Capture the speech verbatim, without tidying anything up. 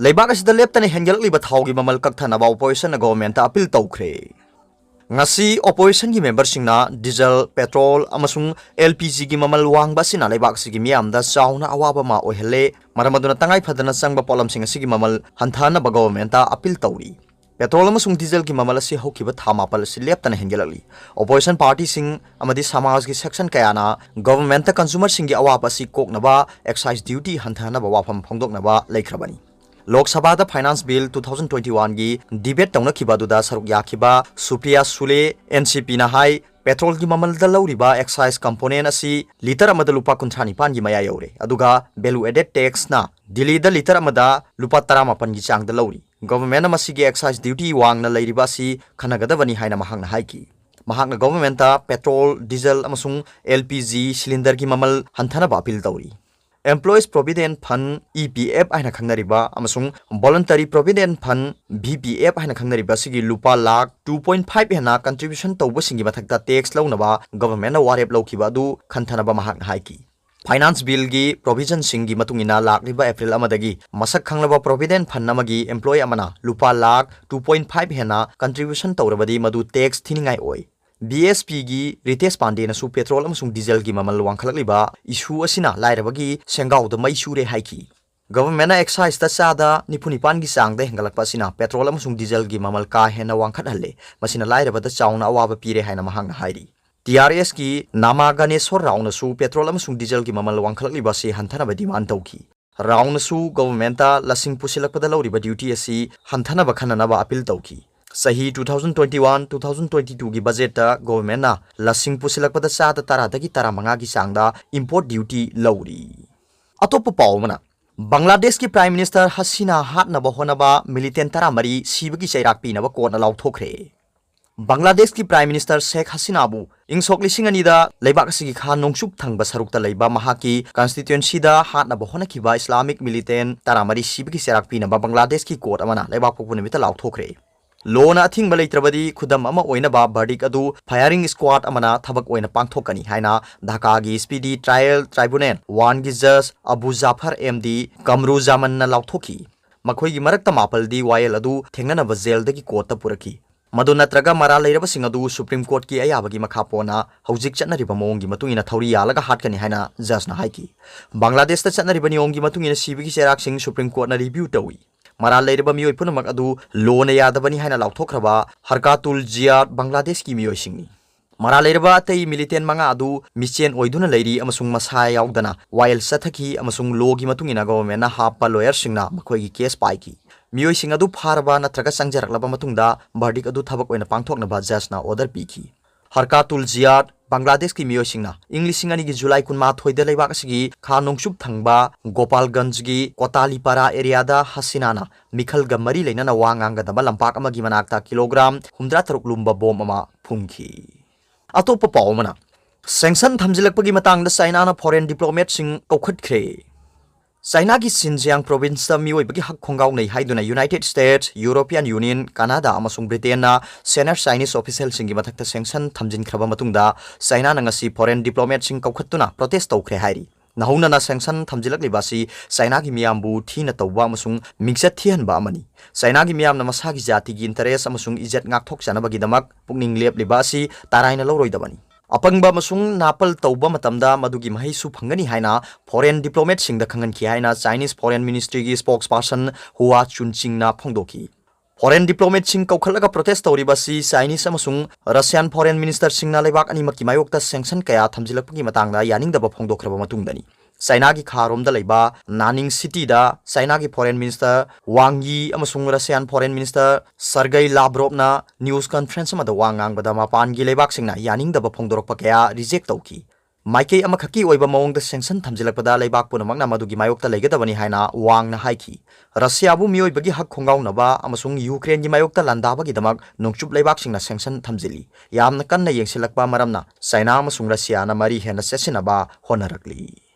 ꯂꯩꯕꯥꯛ ꯑꯁꯤꯗ ꯂꯦꯞꯇꯅ ꯍꯦꯟꯒꯠꯂꯛꯂꯤꯕ ꯊꯥꯎꯒꯤ ꯃꯃꯜ ꯀꯛꯊꯅꯕ oppositionꯅ governmentꯇ appeal ꯇꯧꯈ꯭ꯔꯦ꯫ ꯉꯁꯤ oppositionꯒꯤ memberꯁꯤꯡꯅ diesel, petrol ꯑꯃꯁꯨꯡ LPGꯒꯤ ꯃꯃꯜ ꯋꯥꯡꯕ ꯑꯁꯤꯅ ꯂꯩꯕꯥꯛ ꯑꯁꯤꯒꯤ ꯃꯤꯌꯥꯝꯗ ꯆꯥꯎꯅ ꯑꯋꯥꯕ ꯑꯃ ꯑꯣꯏꯍꯜꯂꯦ꯫ ꯃꯔꯝ ꯑꯗꯨꯅ ꯇꯉꯥꯏ ꯐꯗꯅ ꯆꯪꯕ ꯄꯣꯠꯂꯝꯁꯤꯡ ꯑꯁꯤꯒꯤ ꯃꯃꯜ ꯍꯟꯊꯍꯟꯅꯕ governmentꯇ appeal ꯇꯧꯔꯤ꯫ Petrol ꯑꯃꯁꯨꯡ dieselꯒꯤ ꯃꯃꯜ ꯑꯁꯤ ꯍꯧꯈꯤꯕ ꯊꯥ ꯃꯥꯄꯜ ꯑꯁꯤ ꯂꯦꯞꯇꯅ ꯍꯦꯟꯒꯠꯂꯛꯂꯤ꯫ Opposition partyꯁꯤꯡ ꯑꯃꯗꯤ ꯁꯃꯥꯖꯒꯤ section ꯀꯌꯥꯅ governmentꯇ consumerꯁꯤꯡꯒꯤ ꯑꯋꯥꯕ ꯑꯁꯤ ꯀꯣꯛꯅꯕ excise duty ꯍꯟꯊꯍꯟꯅꯕ ꯋꯥꯐꯝ ꯐꯣꯡꯗꯣꯛꯅꯕ ꯂꯩꯈ꯭ꯔꯕꯅꯤ꯫ ꯂꯣꯛ ꯁꯚꯥꯗ finance bill two thousand twenty oneꯒꯤ debate ꯇꯧꯅꯈꯤꯕ ꯑꯗꯨꯗ ꯁꯔꯨꯛ ꯌꯥꯈꯤꯕ ꯁꯨꯄ꯭ꯔꯤꯌꯥ ꯁꯨꯂꯦ, NCPꯅ ꯍꯥꯏ, petrolꯒꯤ ꯃꯃꯜꯗ ꯂꯧꯔꯤꯕ excise component ꯑꯁꯤ litre ꯑꯃꯗ ꯂꯨꯄꯥ ꯀꯨꯟꯊ꯭ꯔꯥ ꯅꯤꯄꯥꯟꯒꯤ ꯃꯌꯥ ꯌꯧꯔꯦ, ꯑꯗꯨꯒ value added taxꯅ ꯗꯤꯜꯂꯤꯗ litre ꯑꯃꯗ ꯂꯨꯄꯥ ꯇꯔꯥꯃꯥꯄꯟꯒꯤ ꯆꯥꯡꯗ ꯂꯧꯔꯤ꯫ Governmentꯅ ꯃꯁꯤꯒꯤ excise duty ꯋꯥꯡꯅ ꯂꯩꯔꯤꯕ ꯑꯁꯤ ꯈꯟꯅꯒꯗꯕꯅꯤ ꯍꯥꯏꯅ ꯃꯍꯥꯛꯅ ꯍꯥꯏꯈꯤ꯫ ꯃꯍꯥꯛꯅ governmentꯇ petrol, diesel ꯑꯃꯁꯨꯡ LPG cylinderꯒꯤ ꯃꯃꯜ ꯍꯟꯊꯅꯕ appeal ꯇꯧꯔꯤ꯫ Employees Provident Fund, EPF ꯍꯥꯏꯅ ꯈꯪꯅꯔꯤꯕ, ꯑꯃꯁꯨꯡ Voluntary Provident Fund, VPF ꯍꯥꯏꯅ ꯈꯪꯅꯔꯤꯕ ꯑꯁꯤꯒꯤ ꯂꯨꯄꯥ ꯂꯥꯈ two point five ꯍꯦꯟꯅ contribution ꯇꯧꯕꯁꯤꯡꯒꯤ ꯃꯊꯛꯇ tax ꯂꯧꯅꯕ governmentꯅ ꯋꯥꯔꯦꯞ ꯂꯧꯈꯤꯕ ꯑꯗꯨ ꯈꯟꯊꯅꯕ ꯃꯍꯥꯛꯅ ꯍꯥꯏꯈꯤ꯫ Finance billꯒꯤ provisionꯁꯤꯡꯒꯤ ꯃꯇꯨꯡ ꯏꯟꯅ ꯂꯥꯛꯂꯤꯕ April ꯑꯃꯗꯒꯤ ꯃꯁꯛ ꯈꯪꯂꯕ Provident Fund ꯑꯃꯒꯤ employee ꯑꯃꯅ ꯂꯨꯄꯥ ꯂꯥꯈ two point five ꯍꯦꯟꯅ contribution ꯇꯧꯔꯕꯗꯤ ꯃꯗꯨ tax ꯊꯤꯅꯤꯡꯉꯥꯏ ꯑꯣꯏ꯫ BSPꯒꯤ ꯔꯤꯇꯦꯁ ꯄꯥꯟꯗꯦꯅꯁꯨ petrol ꯑꯃꯁꯨꯡ dieselꯒꯤ ꯃꯃꯜ ꯋꯥꯡꯈꯠꯂꯛꯂꯤꯕ issue ꯑꯁꯤꯅ ꯂꯥꯏꯔꯕꯒꯤ ꯁꯦꯡꯒꯥꯎꯗ ꯃꯩ ꯆꯨꯔꯦ ꯍꯥꯏꯈꯤ꯫ Governmentꯅ exciseꯇ ꯆꯥꯗ ꯅꯤꯐꯨ ꯅꯤꯄꯥꯟꯒꯤ ꯆꯥꯡꯗ ꯍꯦꯟꯒꯠꯂꯛꯄ ꯑꯁꯤꯅ petrol ꯑꯃꯁꯨꯡ dieselꯒꯤ ꯃꯃꯜ ꯀꯥ ꯍꯦꯟꯅ ꯋꯥꯡꯈꯠꯍꯜꯂꯦ, ꯃꯁꯤꯅ ꯂꯥꯏꯔꯕꯗ ꯆꯥꯎꯅ ꯑꯋꯥꯕ ꯄꯤꯔꯦ ꯍꯥꯏꯅ ꯃꯍꯥꯛꯅ ꯍꯥꯏꯔꯤ꯫ TRSꯀꯤ ꯅꯥꯃꯥ ꯒꯅꯦꯁꯣꯔ ꯔꯥꯎꯅꯁꯨ petrol ꯑꯃꯁꯨꯡ dieselꯒꯤ ꯃꯃꯜ ꯋꯥꯡꯈꯠꯂꯛꯂꯤꯕ ꯑꯁꯤ ꯍꯟꯊꯅꯕ demand ꯇꯧꯈꯤ꯫ ꯔꯥꯎꯅꯁꯨ governmentꯇ ꯂꯁꯤꯡ ꯄꯨꯁꯤꯜꯂꯛꯄꯗ ꯂꯧꯔꯤꯕ duty ꯑꯁꯤ ꯍꯟꯊꯅꯕ ꯈꯟꯅꯅꯕ appeal ꯇꯧꯈꯤ꯫ ꯆꯍꯤ two thousand twenty-one, two thousand twenty-twoꯒꯤ budgetꯇ governmentꯅ ꯂꯁꯤꯡ ꯄꯨꯁꯤꯜꯂꯛꯄꯗ ꯆꯥꯗ ꯇꯔꯥꯗꯒꯤ ꯇꯔꯥꯃꯉꯥꯒꯤ ꯆꯥꯡꯗ import duty ꯂꯧꯔꯤ꯫ ꯑꯇꯣꯞꯄ ꯄꯥꯎ ꯑꯃꯅ, ꯕꯪꯒ꯭ꯂꯥꯗꯦꯁꯀꯤ Prime Minister ꯍꯁꯤꯅꯥ ꯍꯥꯠꯅꯕ ꯍꯣꯠꯅꯕ militant ꯇꯔꯥꯃꯔꯤ ꯁꯤꯕꯒꯤ ꯆꯩꯔꯥꯛ ꯄꯤꯅꯕ courtꯅ ꯂꯥꯎꯊꯣꯛꯈ꯭ꯔꯦ꯫ ꯕꯪꯒ꯭ꯂꯥꯗꯦꯁꯀꯤ Prime Minister ꯁꯦꯈ ꯍꯁꯤꯅꯥꯕꯨ ꯏꯪ ꯁꯣꯛ ꯂꯤꯁꯤꯡ ꯑꯅꯤꯗ ꯂꯩꯕꯥꯛ ꯑꯁꯤꯒꯤ ꯈꯥ ꯅꯣꯡꯆꯨꯞ ꯊꯪꯕ ꯁꯔꯨꯛꯇ ꯂꯩꯕ ꯃꯍꯥꯛꯀꯤ constituencyꯗ ꯍꯥꯠꯅꯕ ꯍꯣꯠꯅꯈꯤꯕ Islamic militant ꯇꯔꯥꯃꯔꯤ ꯁꯤꯕꯒꯤ ꯆꯩꯔꯥꯛ ꯄꯤꯅꯕ ꯕꯪꯒ꯭ꯂꯥꯗꯦꯁꯀꯤ court ꯑꯃꯅ ꯂꯩꯕꯥꯛꯄꯣꯛꯄ ꯅꯨꯃꯤꯠꯇ ꯂꯥꯎꯊꯣꯛꯈ꯭ꯔꯦ꯫ Lawꯅ ꯑꯊꯤꯡꯕ ꯂꯩꯇ꯭ꯔꯕꯗꯤ ꯈꯨꯗꯝ ꯑꯃ ꯑꯣꯏꯅꯕ verdict ꯑꯗꯨ firing squad ꯑꯃꯅ ꯊꯕꯛ ꯑꯣꯏꯅ ꯄꯥꯡꯊꯣꯛꯀꯅꯤ ꯍꯥꯏꯅ ꯙꯥꯀꯥꯒꯤ Speedy Trial Tribunal oneꯒꯤ judge Abu Zafar M D ꯀꯝꯔꯨꯖꯥꯃꯟꯅ ꯂꯥꯎꯊꯣꯛꯈꯤ꯫ ꯃꯈꯣꯏꯒꯤ ꯃꯔꯛꯇ ꯃꯥꯄꯜꯗꯤ ꯋꯥꯌꯦꯜ ꯑꯗꯨ ꯊꯦꯡꯅꯅꯕ ꯖꯦꯜꯗꯒꯤ ꯀꯣꯔꯠꯇ ꯄꯨꯔꯛꯈꯤ꯫ ꯃꯗꯨ ꯅꯠꯇ꯭ꯔꯒ ꯃꯔꯥꯜ ꯂꯩꯔꯕꯁꯤꯡ ꯑꯗꯨ ꯁꯨꯄ꯭ꯔꯤꯝ ꯀꯣꯔꯠꯀꯤ ꯑꯌꯥꯕꯒꯤ ꯃꯈꯥ ꯄꯣꯟꯅ ꯍꯧꯖꯤꯛ ꯆꯠꯅꯔꯤꯕ ꯃꯑꯣꯡꯒꯤ ꯃꯇꯨꯡ ꯏꯟꯅ ꯊꯧꯔꯤ ꯌꯥꯜꯂꯒ ꯍꯥꯠꯀꯅꯤ ꯍꯥꯏꯅ ꯖꯖꯅ ꯍꯥꯏꯈꯤ꯫ ꯕꯪꯒ꯭ꯂꯥꯗꯦꯁꯇ ꯆꯠꯅꯔꯤꯕ ꯅꯤꯌꯣꯝꯒꯤ ꯃꯇꯨꯡ ꯏꯟꯅ ꯁꯤꯕꯒꯤ ꯆꯩꯔꯥꯛꯁꯤꯡ ꯁꯨꯄ꯭ꯔꯤꯝ ꯀꯣꯔꯠꯅ ꯔꯤꯚ꯭ꯌꯨ ꯇꯧꯏ꯫ ꯃꯔꯥꯜ ꯂꯩꯔꯕ ꯃꯤꯑꯣꯏ ꯄꯨꯝꯅꯃꯛ ꯑꯗꯨ ꯂꯣꯅ ꯌꯥꯗꯕꯅꯤ ꯍꯥꯏꯅ ꯂꯥꯎꯊꯣꯛꯈ꯭ꯔꯕ ꯍꯔꯀꯥꯇꯨꯜ ꯖꯤꯌꯥꯗ ꯕꯪꯒ꯭ꯂꯥꯗꯦꯁꯀꯤ ꯃꯤꯑꯣꯏꯁꯤꯡꯅꯤ꯫ ꯃꯔꯥꯜ ꯂꯩꯔꯕ ꯑꯇꯩ ꯃꯤꯂꯤꯇꯦꯟ ꯃꯉꯥ ꯑꯗꯨ ꯃꯤꯆꯦꯟ ꯑꯣꯏꯗꯨꯅ ꯂꯩꯔꯤ ꯑꯃꯁꯨꯡ ꯃꯁꯥ ꯌꯥꯎꯗꯅ ꯋꯥꯌꯦꯜ ꯆꯠꯊꯈꯤ ꯑꯃꯁꯨꯡ ꯂꯣꯒꯤ ꯃꯇꯨꯡ ꯏꯟꯅ ꯒꯚꯔꯟꯃꯦꯟꯠꯅ ꯍꯥꯞꯄ ꯂꯣꯌꯔꯁꯤꯡꯅ ꯃꯈꯣꯏꯒꯤ ꯀꯦꯁ ꯄꯥꯏꯈꯤ꯫ ꯃꯤꯑꯣꯏꯁꯤꯡ ꯑꯗꯨ ꯐꯥꯔꯕ ꯅꯠꯇ꯭ꯔꯒ ꯆꯪꯖꯔꯛꯂꯕ ꯃꯇꯨꯡꯗ ꯚꯔꯗꯤꯛ ꯑꯗꯨ ꯊꯕꯛ ꯑꯣꯏꯅ ꯄꯥꯡꯊꯣꯛꯅꯕ ꯖꯖꯅ ꯑꯣꯔꯗꯔ ꯄꯤꯈꯤ꯫ ꯍꯔꯀꯥꯇꯨꯜ ꯖꯤꯌꯥꯗ ꯕꯪꯒ꯭ꯂꯥꯗꯦꯁꯀꯤ ꯃꯤꯑꯣꯏꯁꯤꯡꯅ ꯏꯪ ꯂꯤꯁꯤꯡ ꯑꯅꯤꯒꯤ ꯖꯨꯂꯥꯏ ꯀꯨꯟꯃꯥꯊꯣꯏꯗ ꯂꯩꯕꯥꯛ ꯑꯁꯤꯒꯤ ꯈꯥ ꯅꯣꯡꯆꯨꯞ ꯊꯪꯕ ꯒꯣꯄꯥꯜꯒꯟꯖꯒꯤ ꯀꯣꯇꯥꯂꯤꯄꯥꯔꯥ ꯑꯦꯔꯤꯌꯥꯗ ꯍꯁꯤꯅꯥꯅ ꯃꯤꯈꯜꯒ ꯃꯔꯤ ꯂꯩꯅꯅ ꯋꯥ ꯉꯥꯡꯒꯗꯕ ꯂꯝꯄꯥꯛ ꯑꯃꯒꯤ ꯃꯅꯥꯛꯇ ꯀꯤꯂꯣꯒ꯭ꯔꯥꯝ ꯍꯨꯝꯗ꯭ꯔꯥ ꯇꯔꯨꯛ ꯂꯨꯝꯕ ꯕꯣꯝ ꯑꯃ ꯐꯨꯝꯈꯤ꯫ ꯑꯇꯣꯞꯄ ꯄꯥꯎ ꯑꯃꯅ, ꯁꯦꯡꯁꯟ ꯊꯝꯖꯤꯜꯂꯛꯄꯒꯤ ꯃꯇꯥꯡꯗ ꯆꯥꯏꯅꯥꯅ ꯐꯣꯔꯦꯟ ꯗꯤꯄ꯭ꯂꯣꯃꯦꯠꯁꯤꯡ ꯀꯧꯈꯠꯈ꯭ꯔꯦ꯫ ꯆꯥꯏꯅꯥꯒꯤ ꯁꯤꯟꯖꯤꯌꯥꯡ ꯄ꯭ꯔꯣꯚꯤꯟꯁꯇ ꯃꯤꯑꯣꯏꯕꯒꯤ ꯍꯛ ꯈꯣꯡꯒꯥꯎꯅꯩ ꯍꯥꯏꯗꯨꯅ ꯌꯨꯅꯥꯏꯇꯦꯗ ꯁ꯭ꯇꯦꯠꯁ, ꯌꯨꯔꯣꯄꯤꯌꯟ ꯌꯨꯅꯤꯌꯟ, ꯀꯅꯥꯗꯥ ꯑꯃꯁꯨꯡ ꯕ꯭ꯔꯤꯇꯦꯟꯅ ꯁꯦꯅꯔ ꯆꯥꯏꯅꯤꯁ ꯑꯣꯐꯤꯁꯦꯜꯁꯤꯡꯒꯤ ꯃꯊꯛꯇ ꯁꯦꯡꯁꯟ ꯊꯝꯖꯤꯟꯈ꯭ꯔꯕ ꯃꯇꯨꯡꯗ ꯆꯥꯏꯅꯥꯅ ꯉꯁꯤ ꯐꯣꯔꯦꯟ ꯗꯤꯄ꯭ꯂꯣꯃꯦꯠꯁꯤꯡ ꯀꯧꯈꯠꯇꯨꯅ ꯄ꯭ꯔꯣꯇꯦꯁ ꯇꯧꯈ꯭ꯔꯦ ꯍꯥꯏꯔꯤ꯫ ꯅꯧꯍꯧꯅꯅ ꯁꯦꯡꯁꯟ ꯊꯝꯖꯤꯜꯂꯛꯂꯤꯕ ꯑꯁꯤ ꯆꯥꯏꯅꯥꯒꯤ ꯃꯤꯌꯥꯝꯕꯨ ꯊꯤꯅ ꯇꯧꯕ ꯑꯃꯁꯨꯡ ꯃꯤꯡꯆꯠ ꯊꯤꯍꯟꯕ ꯑꯃꯅꯤ꯫ ꯆꯥꯏꯅꯥꯒꯤ ꯃꯤꯌꯥꯝꯅ ꯃꯁꯥꯒꯤ ꯖꯥꯇꯤꯒꯤ ꯏꯟꯇꯔꯦꯁ ꯑꯃꯁꯨꯡ ꯏꯖꯠ ꯉꯥꯛꯊꯣꯛꯆꯅꯕꯒꯤꯗꯃꯛ ꯄꯨꯛꯅꯤꯡ ꯂꯦꯞꯂꯤꯕ ꯑꯁꯤ ꯇꯔꯥꯏꯅ ꯂꯧꯔꯣꯏꯗꯕꯅꯤ꯫ ꯑꯄꯪꯕ ꯑꯃꯁꯨꯡ ꯅꯥꯄꯜ ꯇꯧꯕ ꯃꯇꯝꯗ ꯃꯗꯨꯒꯤ ꯃꯍꯩꯁꯨ ꯐꯪꯒꯅꯤ ꯍꯥꯏꯅ ꯐꯣꯔꯦꯟ ꯗꯤꯄ꯭ꯂꯣꯃꯦꯠꯁꯤꯡꯗ ꯈꯪꯍꯟꯈꯤ ꯍꯥꯏꯅ ꯆꯥꯏꯅꯤꯁ ꯐꯣꯔꯦꯟ ꯃꯤꯅꯤꯁꯇ꯭ꯔꯤꯒꯤ ꯁ꯭ꯄꯣꯛꯁꯄꯔꯁꯟ ꯍꯨꯋꯥ ꯆꯨꯟꯆꯤꯡꯅ ꯐꯣꯡꯗꯣꯛꯈꯤ꯫ ꯐꯣꯔꯦꯟ ꯗꯤꯄ꯭ꯂꯣꯃꯦꯠꯁꯤꯡ ꯀꯧꯈꯠꯂꯒ ꯄ꯭ꯔꯣꯇꯦꯁ ꯇꯧꯔꯤꯕ ꯑꯁꯤ ꯆꯥꯏꯅꯤꯁ ꯑꯃꯁꯨꯡ ꯔꯁꯤꯌꯥꯟ ꯐꯣꯔꯦꯟ ꯃꯤꯅꯤꯁꯇꯔꯁꯤꯡꯅ ꯂꯩꯕꯥꯛ ꯑꯅꯤꯃꯛꯀꯤ ꯃꯥꯌꯣꯛꯇ ꯁꯦꯡꯁꯟ ꯀꯌꯥ ꯊꯝꯖꯤꯜꯂꯛꯄꯒꯤ ꯃꯇꯥꯡꯗ ꯌꯥꯅꯤꯡꯗꯕ ꯐꯣꯡꯗꯣꯛꯈ꯭ꯔꯕ ꯃꯇꯨꯡꯗꯅꯤ꯫ ꯆꯥꯏꯅꯥꯒꯤ ꯈꯥꯔꯣꯝꯗ ꯂꯩꯕ ꯅꯥꯅꯤꯡ ꯁꯤꯇꯤꯗ ꯆꯥꯏꯅꯥꯒꯤ ꯐꯣꯔꯦꯟ ꯃꯤꯅꯤꯁꯇꯔ ꯋꯥꯡ ꯌꯤ ꯑꯃꯁꯨꯡ ꯔꯁꯤꯌꯥꯟ ꯐꯣꯔꯦꯟ ꯃꯤꯅꯤꯁꯇꯔ ꯁꯔꯒꯩ ꯂꯥꯚ꯭ꯔꯣꯚꯅ ꯅ꯭ꯌꯨꯁ ꯀꯟꯐꯔꯦꯟꯁ ꯑꯃꯗ ꯋꯥ ꯉꯥꯡꯕꯗ ꯃꯄꯥꯟꯒꯤ ꯂꯩꯕꯥꯛꯁꯤꯡꯅ ꯌꯥꯅꯤꯡꯗꯕ ꯐꯣꯡꯗꯣꯔꯛꯄ ꯀꯌꯥ ꯔꯤꯖꯦꯛ ꯇꯧꯈꯤ꯫ ꯃꯥꯏꯀꯩ ꯑꯃꯈꯛꯀꯤ ꯑꯣꯏꯕ ꯃꯑꯣꯡꯗ ꯁꯦꯡꯁꯟ ꯊꯝꯖꯤꯜꯂꯛꯄꯗ ꯂꯩꯕꯥꯛ ꯄꯨꯝꯅꯃꯛꯅ ꯃꯗꯨꯒꯤ ꯃꯥꯌꯣꯛꯇ ꯂꯩꯒꯗꯕꯅꯤ ꯍꯥꯏꯅ ꯋꯥꯡꯅ ꯍꯥꯏꯈꯤ꯫ ꯔꯁꯤꯌꯥꯕꯨ ꯃꯤꯑꯣꯏꯕꯒꯤ ꯍꯛ ꯈꯣꯡꯒꯥꯎꯅꯕ ꯑꯃꯁꯨꯡ ꯌꯨꯀ꯭ꯔꯦꯟꯒꯤ ꯃꯥꯌꯣꯛꯇ ꯂꯥꯟꯗꯥꯕꯒꯤꯗꯃꯛ ꯅꯣꯡꯆꯨꯞ ꯂꯩꯕꯥꯛꯁꯤꯡꯅ ꯁꯦꯡꯁꯟ ꯊꯝꯖꯤꯜꯂꯤ꯫ ꯌꯥꯝꯅ ꯀꯟꯅ ꯌꯦꯡꯁꯤꯜꯂꯛꯄ ꯃꯔꯝꯅ ꯆꯥꯏꯅꯥ ꯑꯃꯁꯨꯡ ꯔꯁꯤꯌꯥꯅ ꯃꯔꯤ ꯍꯦꯟꯅ ꯆꯦꯠꯁꯤꯟꯅꯕ ꯍꯣꯠꯅꯔꯛꯂꯤ꯫